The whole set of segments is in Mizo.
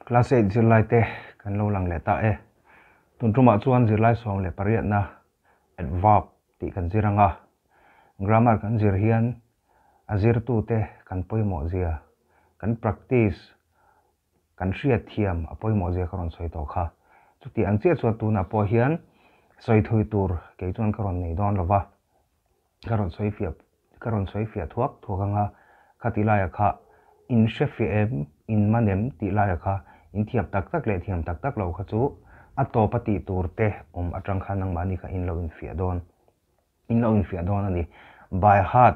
Class eight zirlai te kan lo lang leh ta e. Tun tumah chuan zirlai 18na adverb tih kan zir anga. Grammar kan zir hian a zirtute kan pawimawh zia, kan practice, kan hriat thiam a pawimawh zia ka rawn sawi tawh kha. Chuti ang chiah chuan tunah pawh hian sawi thui tur kei chuan ka rawn nei dawn lo va, ka rawn sawi fiah ka rawn sawi fiah thuak thuak anga khati laia kha in hre fiah em, in man em tih laia kha in thiam tak tak leh thiam tak tak lo kha chu a tawp a tih tur te awm atang khan nangmahni kha in lo infiah dawn. In lo infiah dawn a ni. By heart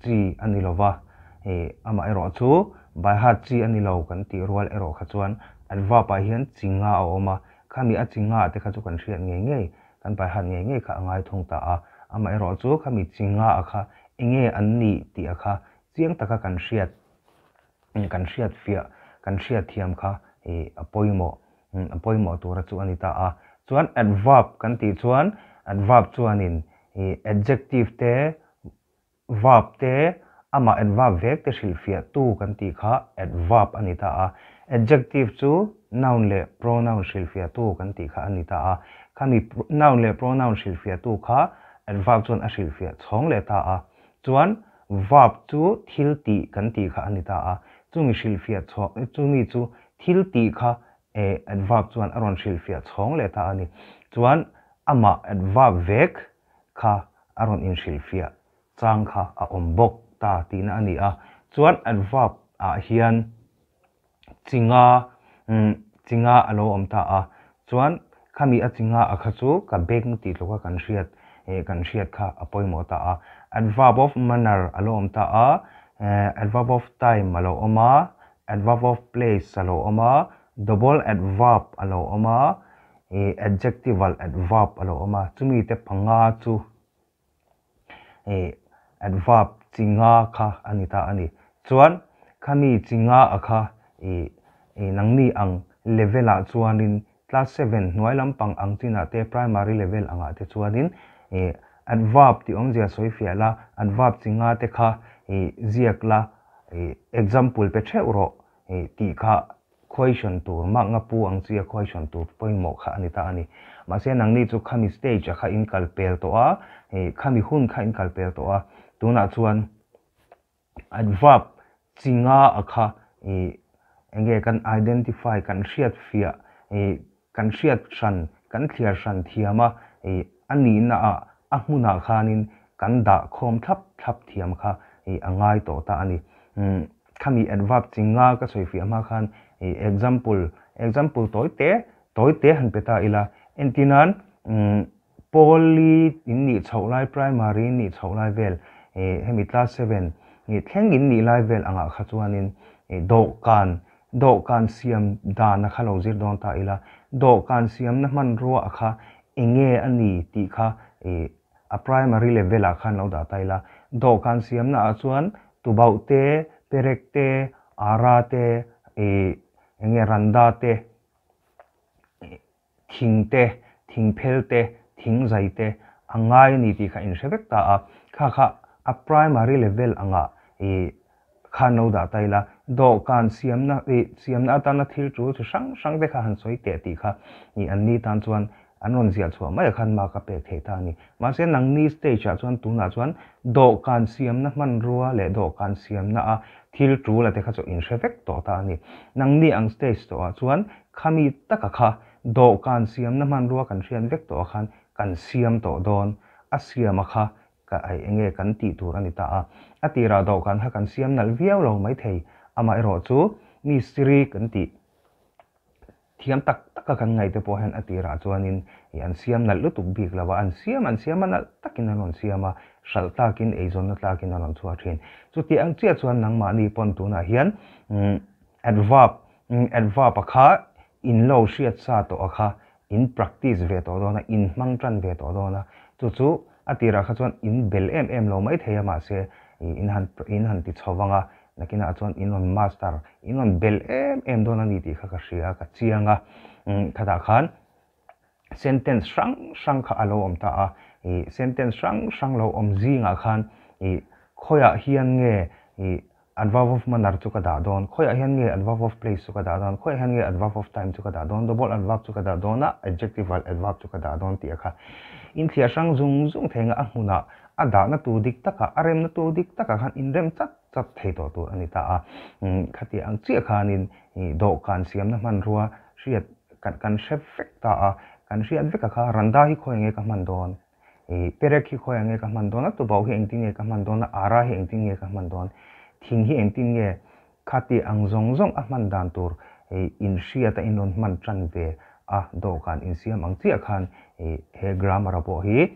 chi a ni lova, ih amaherawh chu by heart chi a ni lo kan tih rual erawh kha chuan adverb ah hian chi nga a awm a, khami a chi nga te kha chu kan hriat ngei ngei, kan by heart ngei ngei kha a ngai thung ta a. Amaherawh chu khami chi nga a kha enge an nih tih a kha chiang taka kan hriat, kan hriat fiah, kan hriat thiam kha ih a pawimawh. A pawimawh tura chu a ni ta a. Chuan adverb kan tih chuan adverb chuanin ih adjective te, verb te, amah adverb vek te hrilhfiahtu kan tih kha adverb a ni ta a. Adjective chu noun leh pronoun hrilhfiahtu kan tih kha a ni ta a. Khami noun leh pronoun hrilhfiahtu kha adverb chuan a hrilhfiah chhawng leh ta a. Chuan verb chu thil tih kan tih kha a ni ta a. Chumi hrilhfiah chhawng, chumi chu thil tih kha eh adverb chuan a rawn hrilhfiah chhawng leh ta a ni. Chuan amah adverb vek kha a rawn inhrilhfiah chang kha a awm bawk ta tihna a ni a. Chuan adverb ah hian chi nga umm chi nga a lo awm ta a. Chuan khami a chi nga a kha chu ka beng tih tluka kan hriat eh kan hriat kha a pawimawh ta a. Adverb of manner a lo awm ta a, eh adverb of time a lo awm a, adverb of place a lo awm a, double adverb a lo awm a, ih adjectival adverb a lo awm a. Chumi te panga chu Ih adverb chi nga kha a ni ta a ni. Chuan khami chi nga a kha ih ih nangni ang level ah chuanin class seven hnuai lampang ang chinah te primary level angah te chuanin ih adverb tih awmzia sawi fiah la, adverb chi nga te kha ih ziak la ih example pe theuh rawh ih tih kha Question tur mak nga pu ang chi a question tur pawimawh kha a ni ta a ni. Mahse nangni chu khami stage ah kha in kal pel tawh a, hei khami hun kha in kal pel tawh a, tunah chuan adverb chi nga a kha ih enge kan identify kan hriat fiah ih kan hriat hran kan thliar hran thiam a ih a nihna ah a hmunah khanin kan dah khawm thlap thlap thiam kha ih a ngai tawh ta a ni. Umm Khami adverb chi nga ka sawi fiah hma khan ih example, example tawi te, tawi te han pe ta ila. Entirnan, umm Pawli in nih chhoh lai, primary in nih chhoh lai vel, ih hemi class seven ih thleng in nih lai vel angah kha chuanin ih dawhkan, dawhkan siam dana kha lo zir dawn ta ila. Dawhkan siamna hmanrua a kha enge a ni tih kha ih A primary level ah khan lo dah ta ila, dawhkan siamna ah chuan tubauh te, perek te, ara te, ih enge randa te, ih thing te, thingphel te, thingzai te a ngai a ni tih kha in hre vek ta a. Kha kha a primary level angah ih khan lo dah ta ila, dawhkan siamna ih siamna atana thil tul chi hrang hrang te kha han sawi teh tih kha ih an ni tan chuan an rawn ziah chhuah mai a khan mark a pek theih ta a ni. Mahse nangni stage ah chuan tunah chuan dawhkan siamna hmanrua leh dawhkan siamna a thil tul a te kha chu in hre vek tawh ta a ni. Nangni ang stage tawh ah chuan khami taka kha dawhkan siamna hmanrua kan hriat vek tawh ah khan kan siam tawh dawn a siam a kha Ka ai enge kan tih tur a ni ta a. A tirah dawhkan kha kan siam nalh viau lo maithei. Amaherawh chu mi siri kan tih thiam tak taka kan ngaih te pawh hian a tirah chuanin ih an siam nalh lutuk bik lo a, an siam an siam a nalh takin an rawn siam a, hralh tlakin eizawnna tlakin an rawn chhuah thin. Chuti ang chiah chuan nangmahni pawn tunah hian adverb adverb a kha in lo hriat sa tawh a kha in practice ve tawh dawn a, in hmang tan ve tawh dawn a, chu chu a tirah kha chuan in bel em em lo mai thei a, mahse in han in han ti chho vang a, nakinah chuan in rawn master, in rawn bel em em dawn a ni tih kha ka hria a, ka chiang a, khatah khan sentence hrang hrang kha a lo awm ta a, ih sentence hrang hrang lo awm zingah khan ih khawiah hian nge ih. adverb of manner chu ka dah dawn, khawiah hian nge adverb of place chu ka dah dawn, khawiah hian nge adverb of time chu ka dah dawn, double adverb chu ka dah dawn a, adjectival adverb chu ka dah dawn tih a kha inthliah hrang zung zung thei anga a hmunah a dahna tur dik takah, a remna tur dik takah khan inrem chat chat thei tawh tur a ni ta a. Khatiang ang chiah khanin dawhkan siamna hmanrua hriat kan kan hre vek ta a, kan hriat vek a kha randa hi khawi nge ka hman dawn, perek hi khawi nge ka hman dawn, a tubauh hi engtin nge ka hman dawn, a ara hi engtin nge ka hman dawn, thing hi engtin nge khati ang zawng zawng a hman dan tur inhriat a inrawn hman tan ve a dawhkan insiam ang chiah khan he grammar a pawh hi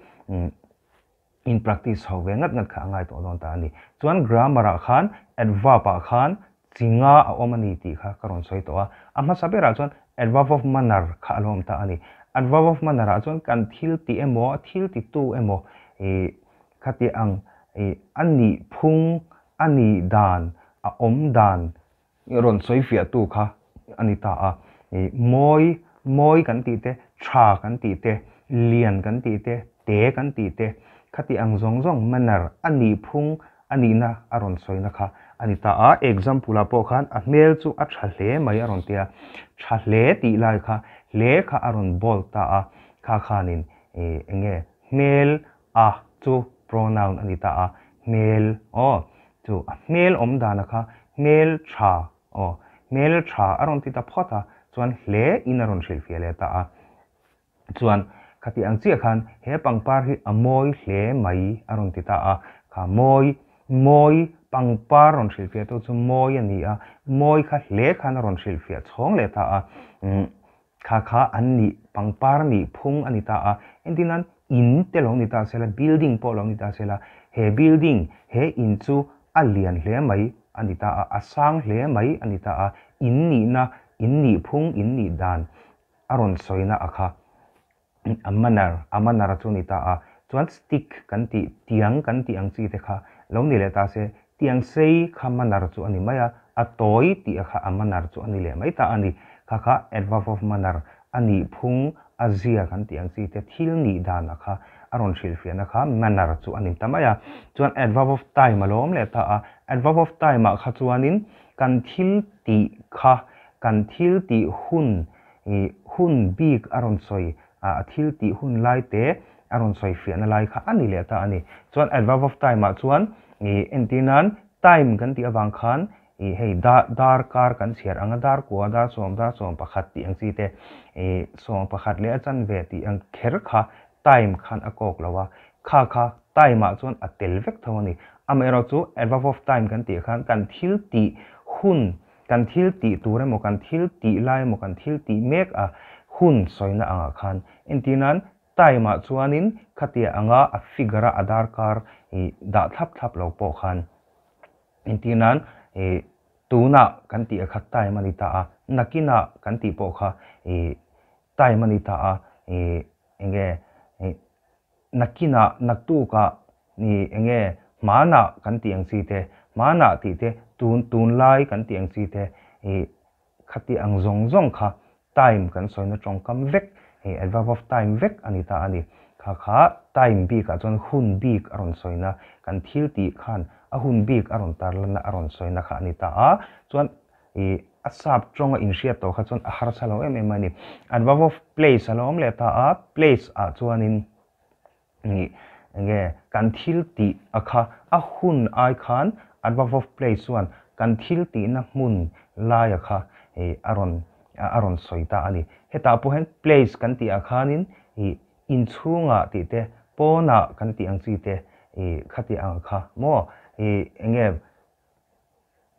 in practice chho ve ngat ngat kha a ngai tawh dawn ta a ni. Chuan grammar ah khan adverb ah khan chi nga a awm a ni tih kha ka rawn sawi tawh a. A hmasa berah chuan adverb of manner kha a lo awm ta a ni. Adverb of manner ah chuan kan thil tih emaw, thil titu emaw ih khati ang ih a nih phung, a nih dan, a awm dan rawn sawi fiahtu kha a ni ta a. Ih mawi, mawi kan tih te, tha kan tih te, lian kan tih te, te kan tih te, khati ang zawng zawng manner a nih phung a nihna a rawn sawina kha a ni ta a. Example ah pawh khan a hmel chu a tha hle mai a rawn ti a, tha hle tih lai kha hle kha a rawn bold ta a, kha khanin ih eng nge hmel a chu pronoun a ni ta a, hmel aw chu a hmel awm dana kha hmel tha aw hmel tha a rawn ti ta phawt a, chuan hle in a rawn hrilhfiah leh ta a. Chuan khati ang chiah khan he pangpar hi a mawi hle mai a rawn ti ta a, kha mawi mawi pangpar rawn hrilhfiah tu chu mawi a ni a, mawi kha hle khan a rawn hrilhfiah chhawng leh ta a, umm kha kha an nih pangpar nih phung a ni ta a, entir nan in te lo ni ta sela building pawh lo ni ta sela he building he in chu a lian hle mai a ni ta a, a sang hle mai a ni ta a, in nihna in nih phung in nih dan a rawn sawina a kha a manner a manner chu ni ta a, chuan stick kan tih tiang kan tih ang chi te kha lo ni leh ta se, tiang sei kha manner chu a ni mai a, a tawi tih a kha a manner chu a ni leh mai ta a ni, kha kha adverb of manner a nih phung a zia kan tih ang chi te thil nih dan a kha a rawn hrilhfiahna kha manner chu a ni ta mai a, chuan adverb of time a lo awm leh ta a, adverb of time ah kha chuanin kan thil tih kha kan thil tih hun ih hun bik a rawn sawi a thil tih hun lai te a rawn sawi fiahna lai kha a ni leh ta a ni. Chuan adverb of time ah chuan ih entir nan time kan tih avang khan ih hei dar dar kar kan chhiar ang a dar kua dar sawm dar sawm pakhat tih ang chi te ih sawm pakhat leh a chanve tih ang kher kha time khan a kawk lo a, kha kha time ah chuan a tel vek tho a ni. Amaherawhchu adverb of time kan tih khan kan thil tih hun Kan thil tih tur emaw, kan thil tih lai emaw, kan thil tih mek a hun sawina angah khan entir nan time ah chuanin khatia anga a figure a a darkar ih dah thlap thlap lo pawh khan entir nan ih tunah kan tih a kha time a ni ta a, nakinah kan tih pawh kha ih time a ni ta a ih enge ih Nakinah, naktukah, ni enge hmanah kan tih ang chi te, hmanah tih te, tun tunlai kan tih ang chi te, ih khati ang zawng zawng kha time kan sawina tawngkam vek, ih adverb of time vek a ni ta a ni. Kha kha time bikah chuan hun bik a rawn sawina, kan thil tih khan a hun bik a rawn tarlanna a rawn sawina kha a ni ta a, chuan Ih, a sap tawng a inhriat tawh kha chuan a harsa lo em em a ni. Adverb of place a lo awm leh ta a, place ah chuanin ih enge kan thil tih a kha a hun ai khan adverb of place chuan kan thil tihna hmun lai a kha ih a rawn a rawn sawi ta a ni. Hetah pawh hian place kan tih ah khanin ih inchhungah tih te, pawnah kan tih ang chi te ih khati ang kha maw ih enge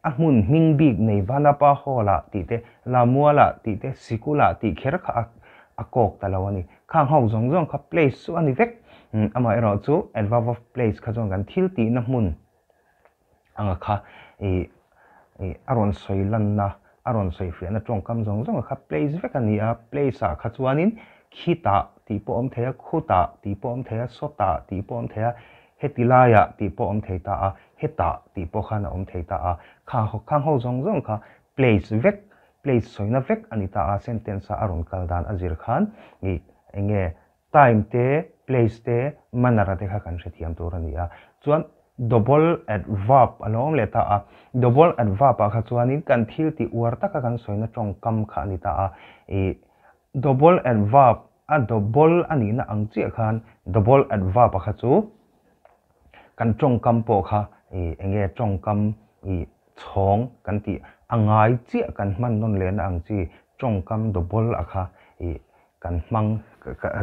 A hmun hming bik nei Vanapa Hall-ah tih te, Lamual-ah tih te, Sikul-ah tih kher kha a a kawk ta lo a ni. Khang ho zawng zawng kha place chu a ni vek. Amaherawh chu adverb of place kha chuan kan thil tihna hmun anga kha ih ih a rawn sawi lanna, a rawn sawi fiahna tawngkam zawng zawng kha place vek a ni a. Place-ah kha chuanin khitah tih pawh a awm thei a, khutah tih pawh a awm thei a, sawtah tih pawh a awm thei a, heti laiah tih pawh a awm thei ta a. Hetah tih pawh khan a awm thei ta a, kha khang ho zawng zawng kha place vek, place sawina vek a ni ta a, sentence a a rawn kal dan a zir khan ih eng nge time te, place te, manner a te kha kan hrethiam tur a ni a. Chuan Double adverb a lo awm leh ta a. Double adverb ah kha chuanin kan thil tih uar taka kan sawina tawngkam kha a ni ta a. Ih double adverb a double a nihna ang chiah khan double adverb ah kha chu kan tawngkam pawh kha ih eng nge tawngkam ih chhawng kan tih a ngai chiah kan hman nawn lehna ang chi tawngkam double a kha ih kan hmang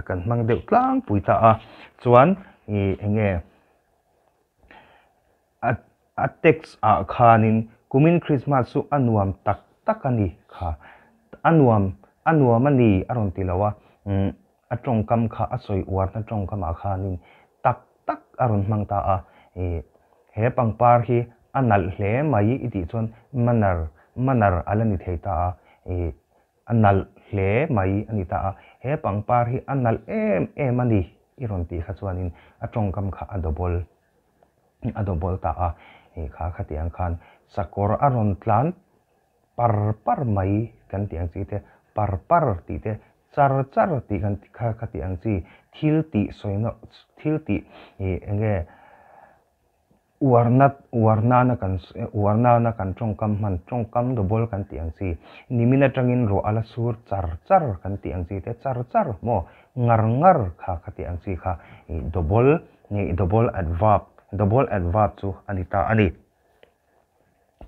kan hmang deuh tlangpui ta a. Chuan ih eng nge A a text ah khanin kumin Christmas chu a nuam tak tak a ni kha. A nuam a nuam a ni a rawn ti lo a, umm a tawngkam kha a sawi uarna tawngkam ah khanin tak tak a rawn hmang ta a. Ih he pangpar hi a nalh hle mai i tih chuan manner manner a la ni thei ta a. Ih A nalh hle mai a ni ta a, he pangpar hi a nalh em em a ni i rawn tih kha chuanin a tawngkam kha a double a double ta a, hei kha khati ang khan sakawr a rawn tlan par par mai kan tih ang chi te, par par tih te, char char tih kan kha khati ang chi thil tih sawina thil tih ih eng nge Uarna uarnana kan uarnana kan tawngkam hman tawngkam double kan tih ang chi, nimin atangin ruah a la sur char char kan tih ang chi te char char maw ngar ngar kha kha tih ang chi kha ih double ih double adverb double adverb chu a ni ta a ni.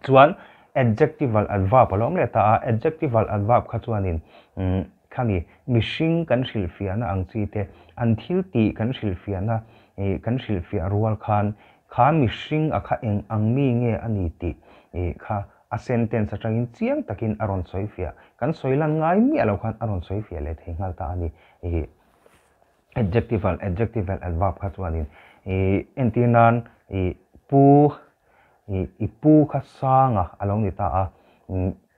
Chuan adjectival adverb a lo awm leh ta a, adjectival adverb kha chuanin umm khami mihring kan hrilhfiahna ang chi te, an thil tih kan hrilhfiahna ih kan hrilhfiah rual khan kha mihring a kha eng ang mi nge a ni tih ih kha a sentence atangin chiang takin a rawn sawifiah, kan sawi lan ngai miah lo khan a rawn sawifiah leh thei nghal ta a ni. Ih adjectival adjectival adverb kha chuanin ih entir nan ih pu Ih, i pu kha Sanga a lo ni ta a,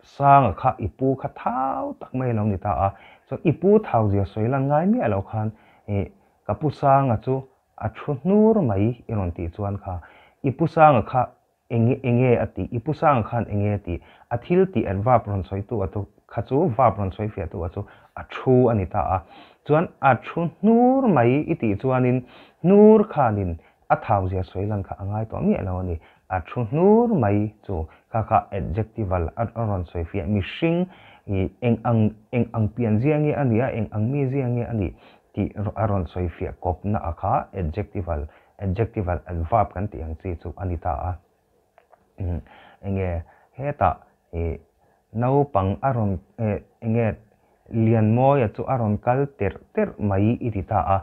Sanga kha i pu kha thau tak mai a lo ni ta a, chuan i pu thau zia sawi lan ngai miah lo khan ih, ka pu Sanga chu a thu hnur mai i rawn tih chuan kha i pu Sanga kha eng enge a tih, i pu Sanga khan enge a tih, a thil tih adverb rawn sawi tu a chu kha chu verb rawn sawi fiah tu a chu a thu a ni ta a, chuan a thu hnur mai i tih chuanin hnur khanin A thau zia sawi lan kha a ngai tawh miah lo a ni. A thu hnur mai chu kha kha adjectival a rawn sawi fiah. Mihring ih eng ang eng ang pian zia nge a nih a, eng ang mi zia nge a nih tih a rawn sawi fiah kawpna a kha adjectival adjectival adverb kan tih ang chi chu a ni ta a. Eng nge hetah ih naupang a rawn eng nge Lianmawia chu a rawn kal terh terh mai i ti ta a.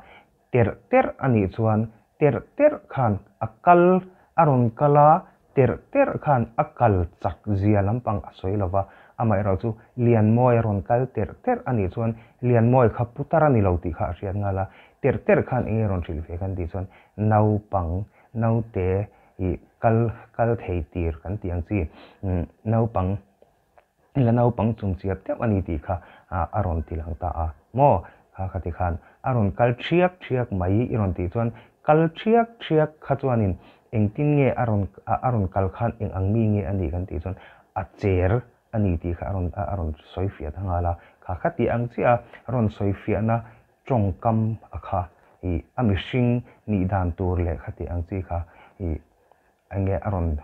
Terh terh a nih chuan terh terh khan a kal a rawn kal a, terh terh khan a kal chak zia lampang a sawi lo va, amaherawh chu Lianmawi a rawn kal terh terh a nih chuan Lianmawi kha putar a ni lo tih kha a hriat nghal a, terh terh khan eng nge rawn hrilh ve kan tih chuan naupang naute ih kal kal thei tir kan tih ang chi naupang La naupang chung chiap deuh a ni tih kha a rawn ti lang ta a. Maw? Kha kha ti khan a rawn kal thiak thiak mai i rawn tih chuan kal thiak thiak kha chuanin engtin nge a rawn a rawn kal khan eng ang mi nge a nih kan tih chuan a cher a ni tih kha a rawn a rawn sawi fiah ta nghal a. Kha kha tih ang chiah a rawn sawi fiahna tawngkam a kha ih a mihring nih dan tur leh kha tih ang chi kha ih eng nge a rawn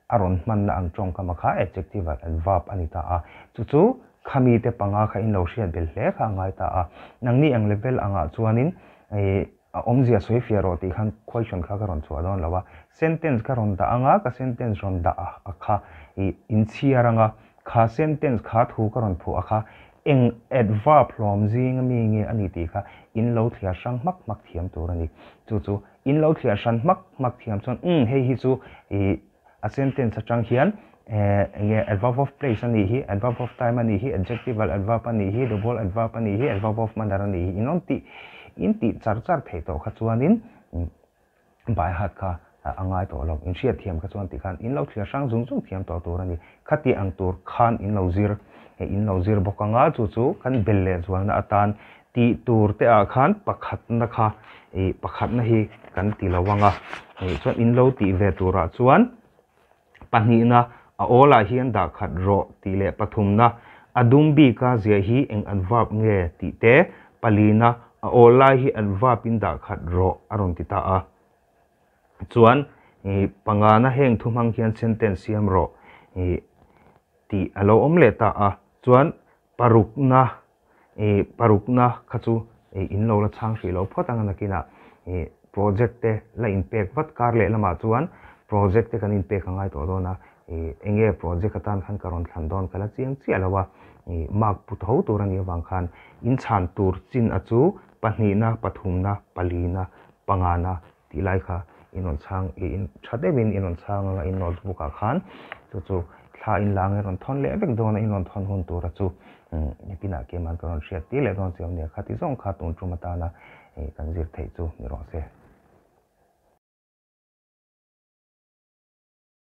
A rawn hmanna ang tawngkam a kha adjective ah adverb a ni ta a, chu chu khami te panga kha in lo hriat bel hle kha a ngai ta a. Nangni ang level angah chuanin ih a awmzia sawi fiah rawh tih khan question kha ka rawn chhuah dawn lo a, sentence ka rawn dah anga ka sentence rawn dah a kha ih inchhiar anga kha sentence kha thu ka rawn phuah a kha eng adverb hlawm zing ami nge a ni tih kha in lo thliar hrang hmak hmak thiam tur a ni. Chu chu In lo thliar hran hmak hmak thiam chuan umm hei hi chu ih a sentence atang hian eh eng nge adverb of place a nih hi, adverb of time a nih hi, adjectival adverb a nih hi, double adverb a nih hi, adverb of manner a nih hi in rawn tih in tih char char theih tawh kha chuanin by heart kha a ngai tawh lo. In hriat thiam kha chuan tikhan in lo thliar hrang zung zung thiam tawh tur a ni. Khati ang tur khan in lo zir in lo zir bawk anga chu chu kan bel leh zualna atan Tih tur te ah khan pakhatna kha ih pakhatna hi kan ti lo ang a, ih chuan in lo tih ve turah chuan pahnihna a awl ah hian dah khat rawh tih leh pathumna a dum bika ziah hi eng adverb nge tih te palina a awl lai hi adverb in dah khat rawh a rawn ti ta a. Chuan pangana heng thu hmang hian sentence siam rawh tih a lo awm leh ta a. Chuan parukna parukna kha chu in lo la chhang hrih lo phawt ang a nakinah project te la inpek vat kar leh lamah chuan project te kan inpek a ngai tawh dawn a. Enge project atan khan ka rawn thlan dawn ka la chiang chiah lo a, mark pu tho tur a nih avang khan in chhan tur chin a chu pahnihna, pathumna, palina, pangana tih lai kha in rawn chhang in tha deuhin in rawn chhang anga in notebook ah khan chu chu thla in la anga in rawn thawn leh vek dawn a, in rawn thawn hun tura chu nikinah keimah ka rawn hriat tir leh dawn chiang nia kha ti zawng kha tun tum atana kan zir theih chu ni rawh se.